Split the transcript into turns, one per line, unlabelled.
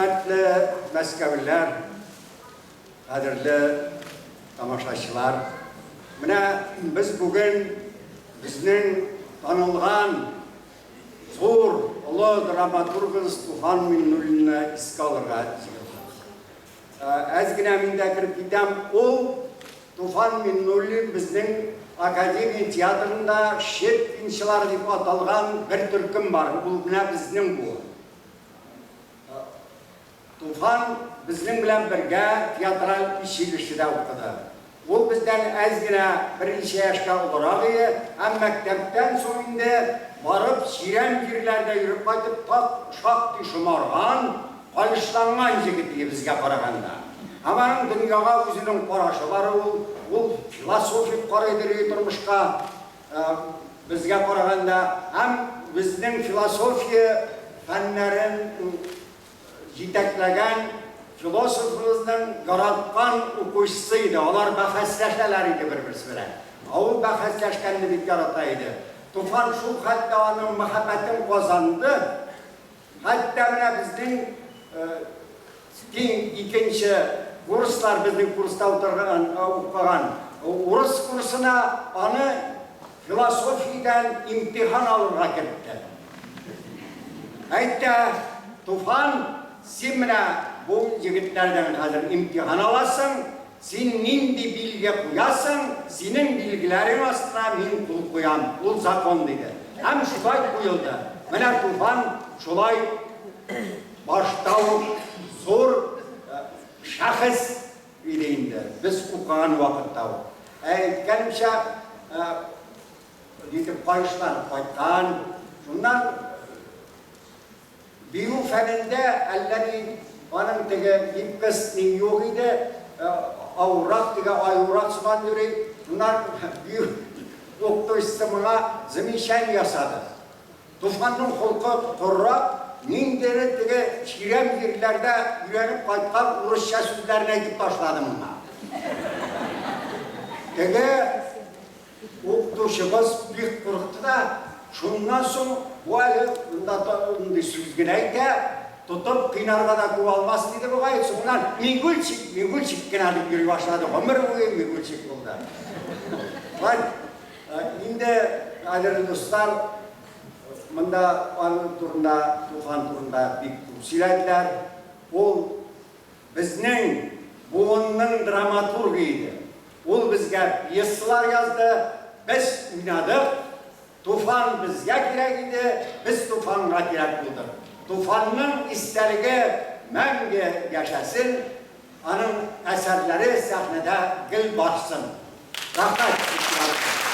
Хөрмәтле мәскәүлеләр, кадерле тамашачылар! Менә без бүген безнең танылган зур, олы драматургыбыз Туфан Миңнуллинны искә алырга җыелдык. Әз генә мин дә кереп китәм, ул Туфан Миңнуллин безнең академия театрында Щепкинчылар дип аталган бер төркем бар, ул менә безнең буын. Туфан безнең белән бергә театраль училищеда укыды. Ул бездән әз генә, берничә яшькә олырак ие һәм мәктәптән соң инде барып чирәм җирләрдә йөреп кайтып, так шактый шомарган, калышланган җегет ие безгә караганда. Һәм аның дөньяга үзенең карашы бар, ул, ул философик карыйдыр ие тормышка, безгә караганда һәм безнең философия фәннәрен җитәкләгән философыбызның яраткан укучысы иде. Алар бәхәсләшәләр иде бер-берсе белән. Ә ул бәхәсләшкәнне бик ярата иде. Туфан шул хәтле аның мәхәббәтен казанды, хәтта менә безнең тиң икенче курслар, безнең курста утырган, укыган урыс курсына аны философиядән имтихан алырга кертте. Әйт тә, Туфан, син менә бу егетләрдән хәзер имтихан аласың, син нинди билге куясың, синең билгеләрең астына мин кул куям, ул закон, диде. Һәм шулай куелды. Менә Туфан шулай башта ук зур шәхес иде инде, без укыган вакытта ук. Ә әйткәнемчә, Нитеп каешланып кайткан. Шуннан бию фәнендә әллә ни аның теге гибкость ни юк иде, авыррак, теге аюрак сыман йөри. Шуннан бию укытучысы моңа замечание ясады. Туфанның холкы корырак, ниндидер теге чирәм җирләрдә өйрәнеп кайткан урысча сүзләрне әйтеп ташлады моңа. Теге Укытучыбыз бик курыкты да, шуннан соң бу әле монда мондый сүз генә әйтә, тотып кыйнарга да күп алмас диде бугай, соңыннан Мигульчик, Мигульчик кенә дип йөри башлады, гомер буе Мигульчик булды. Шулай инде, кадерле дуслар, монда аның турында, Туфан турында бик күп сөйләделәр. Ул Безнең буынның драматургы иде. Ул безгә пьесалар язды, без уйнадык. Туфан безгә кирәк иде, без Туфанга кирәк булдык. Туфанның истәлеге мәңге яшәсен, аның әсәрләре сәхнәдә гел барсын. Рәхмәт игътибарыгызга.